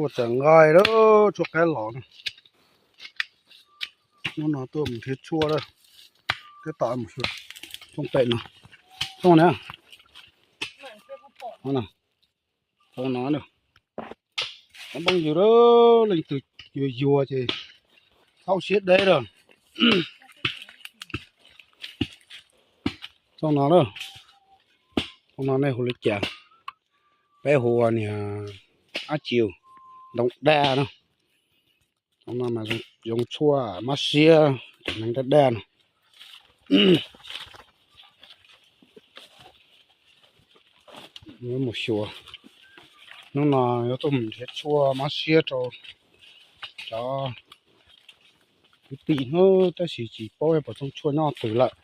Tshuaj tawm nqaij lawm, tshuaj qaib los no. Hnub no tuaj mus nrhiav tshuaj lawm. Tab tom mus xyuas rooj pem no. Rooj na. Rooj no. Cov phooj ywg lawm, leej twg yuag yuag ces txhob siab deb lawm. Rooj no lawm. Rooj no nej hu li cas? Peb hu ua niag ab tsiu, ntoo daj no. Rooj no mas zoo tshuaj mab siab, neeg daj daj no. Mus xyuas, hnub no yuav tuaj mus nrhiav tshuaj mab siab rau cov kwv tij hnub, tab sis tsis paub puas txooj tshuaj nyob twg lawm.